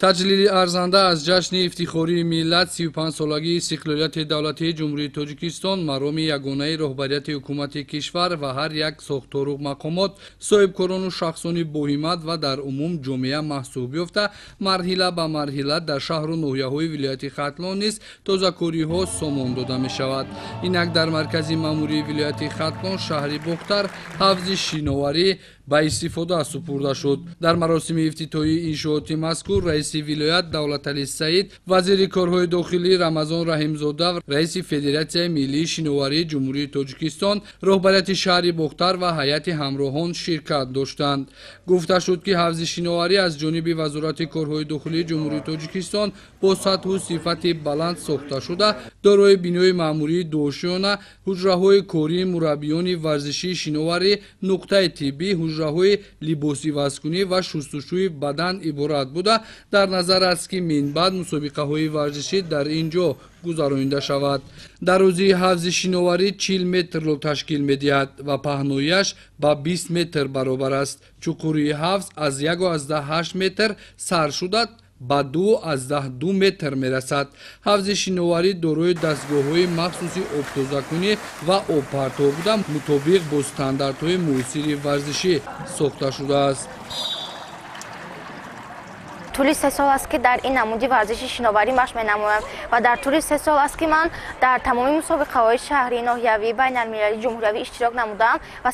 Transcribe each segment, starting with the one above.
Таҷлили арзанда аз ҷашни ифтихории миллат, 35-солагии истиқлолияти давлатии Ҷумҳурии Тоҷикистон, мароми ягонаи роҳбарияти ҳукумати кишвар ва ҳар як сохтору мақомот, соҳибкорону шахсони боҳимат ва дар умум ҷомеа маҳсуб ёфта, марҳила ба марҳила дар шаҳру ноҳияҳои вилояти Хатлон низ тозакориҳо сомон дода мешавад. Инак дар маркази маъмурии вилояти Хатлон, шаҳри Бохтар, ҳавзи шиноварӣ ба истифода супурда шуд. Дар маросими ифтитоҳии иншооти мазкур раиси вилоят Давлатали Саид, вазири корҳои дохилӣ Рамазон Раҳимзода, раиси Федератсияи миллии шиноварии Ҷумҳурии Тоҷикистон, роҳбарияти шаҳри Бохтар ва ҳайати ҳамроҳон ширкат доштанд. Гуфта шуд, ки ҳавзи шиноварӣ аз ҷониби Вазорати корҳои дохилии Ҷумҳурии Тоҷикистон бо сатҳу сифати баланд сохта шуда, дорои бинои маъмурии дуошёна, ҳуҷраҳои кории мураббиёни варзишии шиноварӣ, нуқтаи тиббӣ, ҳуҷраҳои либосивазкунӣ ва шустушӯи бадан иборат буда, дар назар аст, ки минбаъд мусобиқаҳои варзишӣ дар ин ҷо гузаронида шавад. Дарозии ҳавзи шиноварӣ 40 метрро ташкил медиҳад ва паҳнояш ба 20 метр баробар аст. Чуқурии ҳавз аз 1,8 метр сар шуда ба 2,2 метр мерасад. Ҳавзи шиноварӣ дорои дастгоҳҳои махсуси обтозакунӣ ва обпартов буда, мутобиқ бо стандартҳои муосири варзишӣ сохта шудааст. Тӯли 3 сол аст, ки дар ин намуди варзиши шиноварӣ машқ менамоям ва дар тӯли 3 сол аст, ки ман дар тамоми мусобиқаҳои шаҳрӣ, ноҳиявӣ, байналмилалӣ, ҷумҳуриявӣ иштирок намудам ва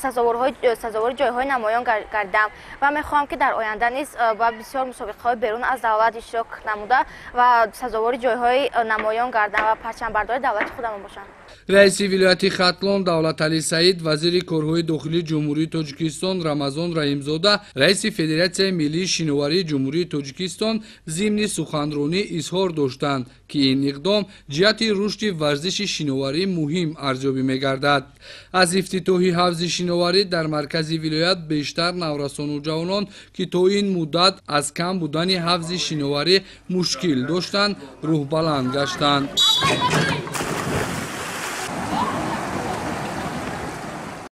сазовори ҷойҳои намоён гардидам ва мехоҳам, ки дар оянда низ ба бисёр мусобиқаҳои берун аз давлат иштирок намуда ва сазовори ҷойҳои намоён гардам ва парчамбардори давлати худамон бошам. Раиси вилояти Хатлон Давлатали Саид, вазири корҳои дохилии Ҷумҳурии Тоҷикистон Рамазон Раҳимзода, раиси Федератсияи миллии шиноварии Ҷумҳурии Тоҷикистон зимни суханронӣ изҳор доштанд, ки ин иқдом ҷиҳати рушди варзиши шиноварӣ муҳим арзёбӣ мегардад. Аз ифтитоҳи ҳавзи шиноварӣ дар маркази вилоят бештар наврасону ҷавонон, ки то ин муддат аз кам будани ҳавзи шиноварӣ мушкил доштанд, рӯҳбаланд гаштанд.